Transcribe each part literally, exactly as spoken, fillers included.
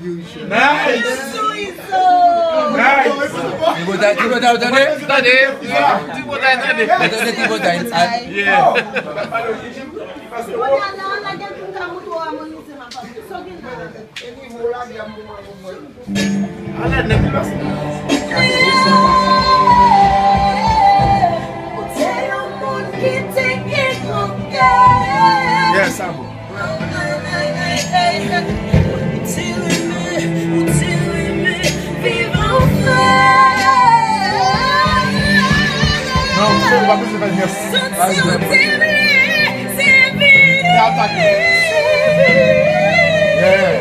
Nice! Nice! Tripotay, Tripotay, ou tande? Tande? Tripotay, tande? Ou tande Tripotay? Yeah. Alè nèg li pase. Ou te yon moun ki te gen gran kè. Yes, sa bon. Ou te renmen, ou te renmen viv anfè. Non, ou pa bezwen fè yes. Santi ou te vle se viv. Yeah.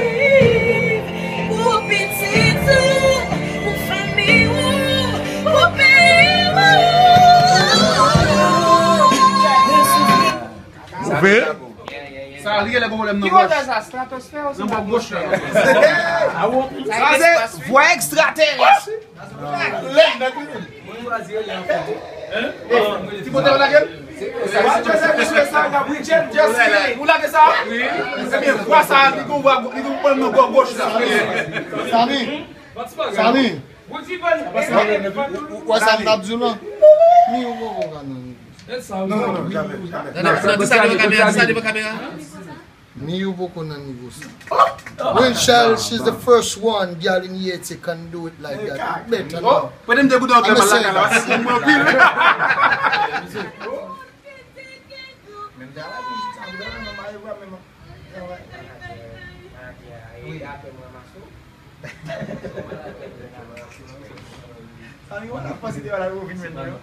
Pou pitit ou, pou fanmi ou, pou peyi ou. Ou vle? Sa riye lè gon pwoblèm nan gòj. Nan bò gòch la. Sa se vwa ekstraterès. Lè nèg li. Ti pote w lage l. Ou lage sa? Ebyen, vwa sa, li gon vwa, li gon pwoblèm nan bò gòch la. Sami. Sami. Ou wè sa m t ap di w lan? Mi ou poko ka nan nivo sa. Non, non, non, jamè, jamè. Nan, nan, nan, sa devan kamera, sa devan kamera. Mi ou poko nan nivo sa. Rachel, she's the first one girl in Haiti can do it like that. Better now. Pwete m te goute anklè pa lakay la, paske mwen anpil. Menm jan la, menm jan la, menm jan la. Sa li wè la panse te wè la yo vin menm yo.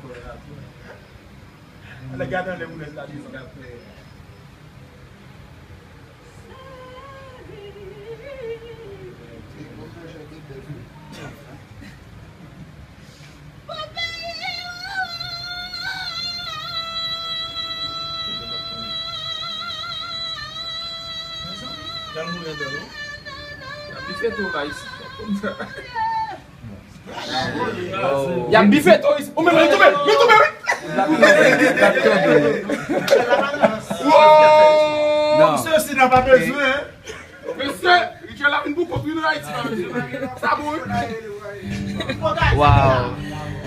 Lè gade anlè boulèt la desann. Jan nou renmen nou. Y ap bife tou la isit. Y ap bife tou isit. Ou menm, li tonbe, li tonbe, wi. Wow! Mesye, si nan pa bezwen, hein. Mesye, Richard la vin pou kont wi, nou Ayiti la, mesye. Sa bon, wi. Wow.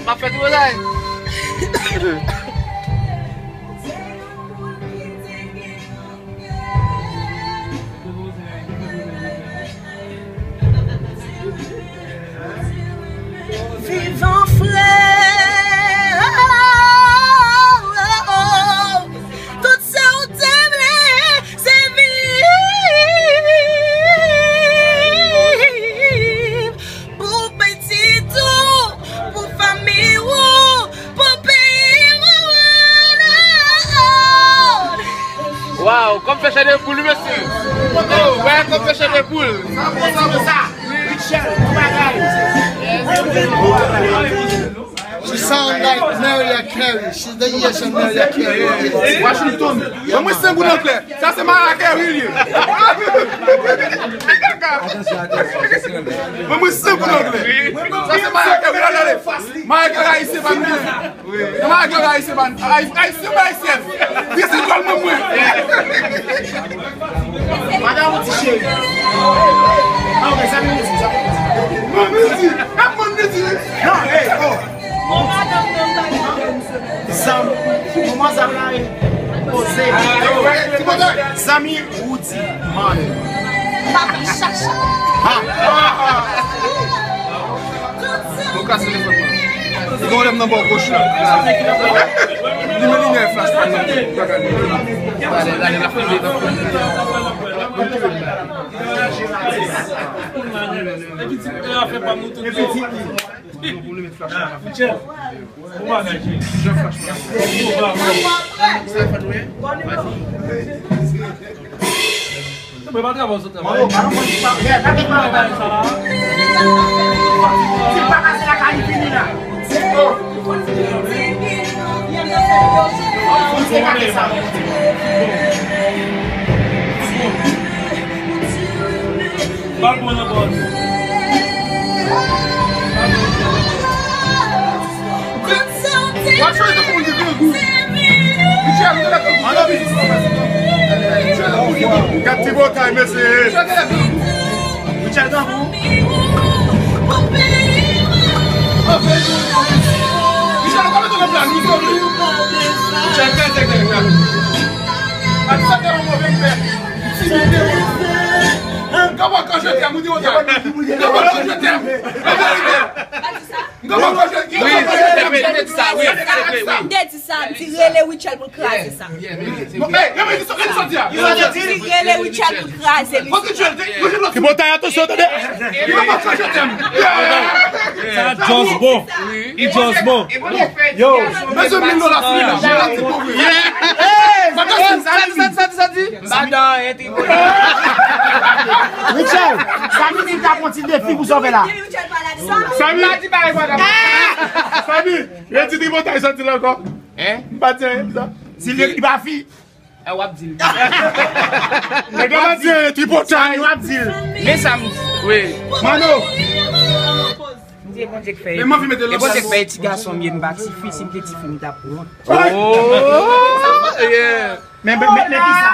M ap fè tou bagay. Vivan frè. Tout sa ou te vle, se viv pou pitit ou, pou fanmi ou, pou peyi ou. Wow, kòm fè chè de poul, mesye. Oh, wè, kòm fè chè de poul. Sa bon, sa bon, sa. Richard, bon bagay. She sound like Mariah Carey. She's the Haitian Mariah Carey. Washington. Ban mwen senk goud anglè. Sa se Mariah Carey li ye. Ban mwen senk goud anglè. Sa se Mariah Carey. Gade, gade. Mariah Carey ayisyen pa nou. Nan Mariah Carey ayisyen pa nou. Ay- Ayisyen pa ayisyèn. Li se djòl mwen mwen. Madanm ou ti cheri. Ah, ok, zanmi mwen di, zanmi mwen di. Mwen mwen di. Ah, mwen mwen di. Non, hey, oh. Zanmi, manman zanmi la, eh. Poze. Zanmi Rudy Man. Ha. Nou kase telefòn mwen. Li gen pwoblèm nan bò goch la. Li men limyè flash pa nan. Gade, gade, l ap filme, l ap filme. Epi ti afè pa nou tout. Epi ti. Michel, bon bagay, cheri. Bon bagay. Mwen pa travay sou travay. Mwen pa travay sa la. Ti pa pase la kay fini la. Oh. Ti pa pase sa. Ba l bon nan bòz. Gad ti bòkay, mesye. Michel, tankou. Michel, ou ka mete nan plan, nou sou li. Michel, fè tèt la. Ak sa, te yon move pè. Si nou te yon. Gaba, quand je t'aime, ou di, ou di. Gaba, quand je t'aime. An verite. Gaba, quand je t'aime. Wi, wi, wi, wi. M te di sa, m di rele Rutshelle pou l kraze sa. Bon, hey, men, men, sa, sa di a. Di rele Rutshelle pou l kraze li. Tripotay, atansyon, tande. Sa just bon. Li just bon. Yo, mezanmi, mil dola fini la. Mwen la ti pòv. Sa di, sa di, sa di, sa di. Rutshelle, Samy di l t ap fè yon ti defi pou sove la. Samy. Samy, redi tripotay, sa di l ankò. Hein? M pa di anyen, sa. Si li, li pa fi. E w ap di l. Nèg la pa di anyen, tripotay. Samy, w ap di l. Men Samy. Wi. Mano. M di e Bondye k fè. Men m anvi mete lòt. E Bondye k fè e ti gason m ye, m pa ti fi, si m te ti fi, m t ap wont. Oh, yeah. Men, men, men, men kisa?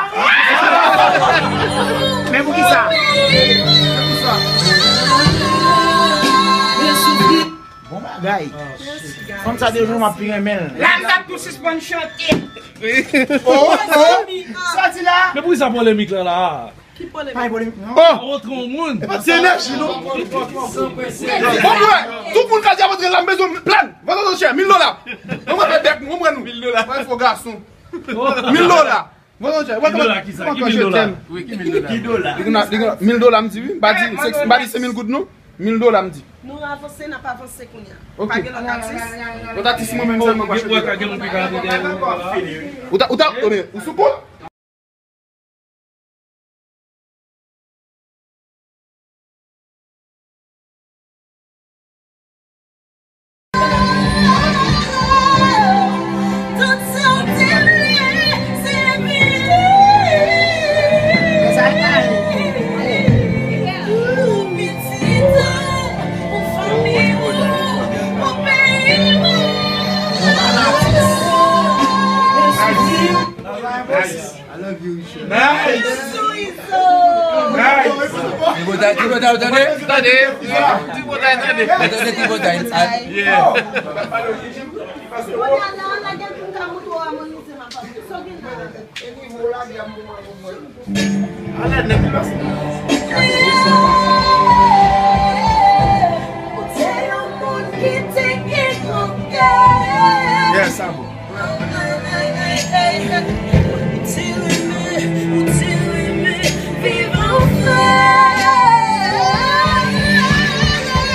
Men pou kisa? Bon bagay. Fanm sa de jou m ap pi renmen l. La m t ap tou sispann chante. Oh, oh. Sa di la? Men poukisa polemik la la? Ki polemik? Pa gen polemik, non. Oh! Antre yon moun. E pa ti enèji, non. Bon, bwè, tout moun ka di ap antre la, m bezwen plan. Vann nou chè, mil dola. Mwen mwen fè bèk nou, mwen mwen nou. Mil dola. Mwen fò gason. Mil dola. Mil dola ki sa? Ki mil dola? Wi, ki mil dola? Li gen, li gen mil dola, m di wi. M pa di, se, m pa di se mil goud, non. Mil dola, m di. Nou avanse, n ap avanse kounye a. Ok. Pa gen lòt atis. Lòt atis, mwen menm sèlman, pa chante. Ou ta, ou ta, ou sou kont? Nice. I love you, Richard. Nice. Nice. Tripotay, tripotay, tande, tande. Tripotay, tande. Tande, tripotay. Yeah. Yes, sa bon.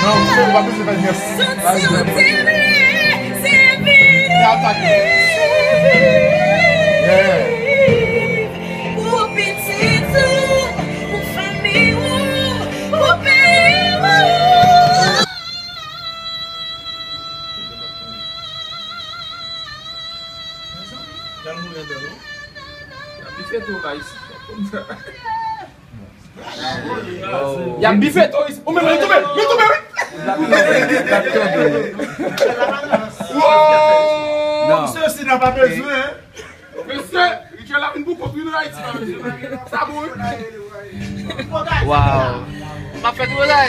Non, ou pa bezwen fè yes. Atake. Yeah. Pou pitit ou, pou fanmi ou, pou peyi ou. Mezanmi, jan nou renmen nou. Y ap bife tou la isit. Y ap bife tou isit. Ou menm, li toufe, li toufe, wi. Wow! Mesye, si n a pa bezwen, hein. Mesye, Richard la vin pou kont wi nan Ayiti la, mesye. Sa bon, wi. Wow. M ap fè tout bagay.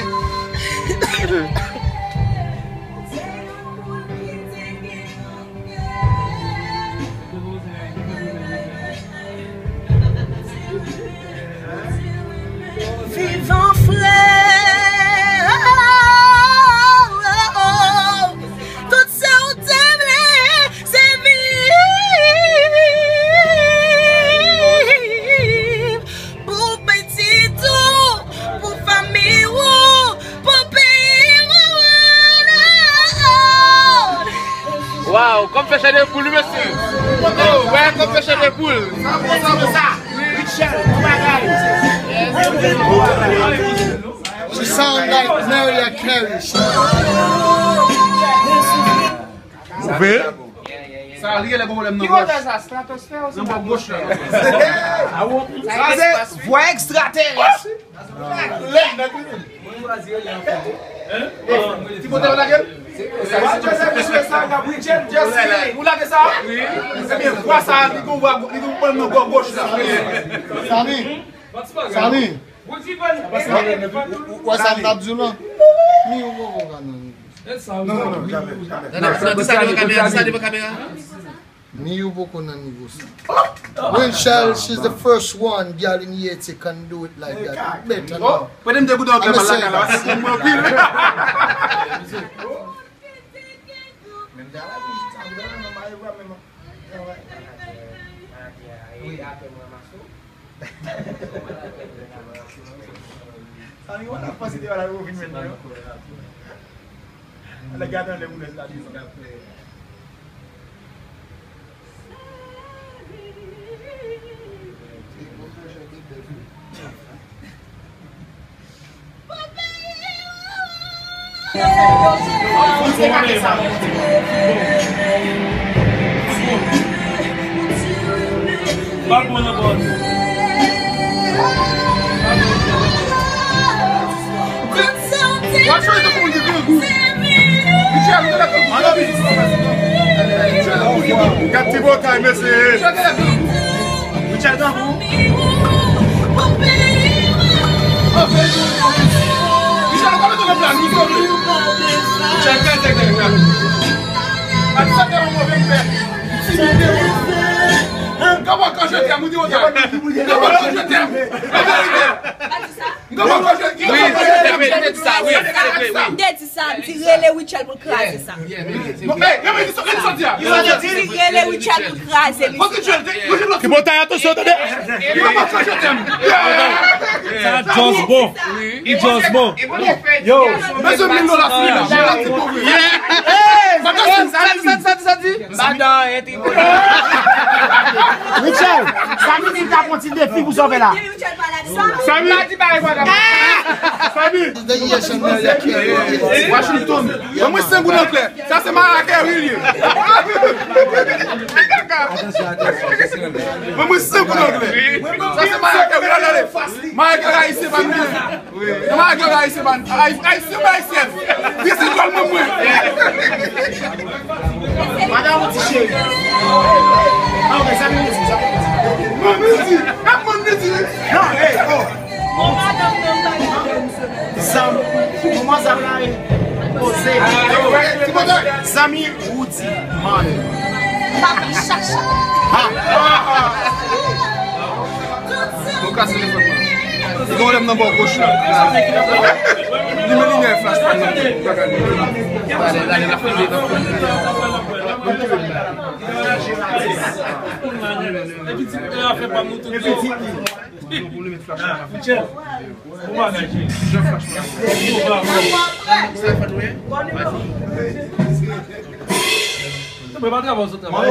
Vivan frè. Tout sa ou te vle, se viv pou pitit ou, pou fanmi ou, pou peyi ou. Wow, kòm fè chè de poul, mesye. Oh, wè, kòm fè chè de poul. Sa bon, sa bon. Richard, bon bagay. She sound like Mariah Carey. Sa rele gon pwoblèm nan gòj. Nan bò gòch la. Sa se vwa ekstraterès. Lè nèg li menm. Ti bòtay ou lage l? Ou lage sa? Ebyen, vwa sa, li gon vwa, li gon pwoblèm nan bò gòch la. Samy. Samy. Ou wè sa m t ap di w lan? Miyou poko ka nan nivo sa. Non, non, non, jamè, jamè. Gade, gade, sa devan kamera, sa devan kamera. Miyou poko nan nivo sa. Rachel, she's the first one girl in here to can do it like that. Better now. Pwede m te gouda anpil mal lakay la, paske m anpil. Menm travay pou sa, gouda nan mari vwa menm. Travay. Sa mi wè la panse te wè la yo vin menm yo. Ala gade anlè moun la desann. Gad ti bòkay, mesye. Richard, tankou. Richard, ou ka mete nan plan, nou sòti. Richard, gade, gade, gade. Ati sa te yon move mpè. Kòman kan je t'aime, ou di, ou di. Kòman kan je t'aime. Kòman kan je t'aime. Wi, wi, wi, wi, wi. M te di sa, m di rele Richard pou l kraze sa. Bon, hey, yo, men, sa, sa, sa, sa, sa. Yo, yo di rele Richard pou l kraze li. Ki bòkay, atansyon, tande. Sa just bon. Li just bon. Yo, mezanmi, nou la fini la. Sa di, sa di, sa di, sa di. Richard, sa di, li ta pran ti defi pou sove la. Samy, Samy. Washington. Ban mwen senk goud anglè. Sa se Mariah Carey li ye. Ban mwen senk goud anglè. Sa se Mariah Carey. Gade, gade. Mariah Carey ayisyen pa nou ye. Nan Mariah Carey ayisyen pa nou. Ay-, ayisyen pa ayisyen. This is all mwen mwen. Madanm ou ti cheri. Ah, ok, sa vin isi, sa vin isi. Mwen mwen di. Mwen mwen di. Non, hey, oh. Zam, manman zam la, eh. Poze. Zanmi Woody Man. Papi Chacha. Ha. Bon, kase telefòn mwen. Li gen yon lèm nan bò goch la. Li men limyè flash pa nan bagay li. Gade, gade, l ap filme, l ap filme. Epi ti, e afè pa m nou tout. Epi ti. Michel, bon bagay, cheri. Bon bagay. Mwen pa travay sou travay.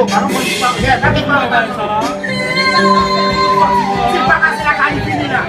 Ti pa pase la kay fini la.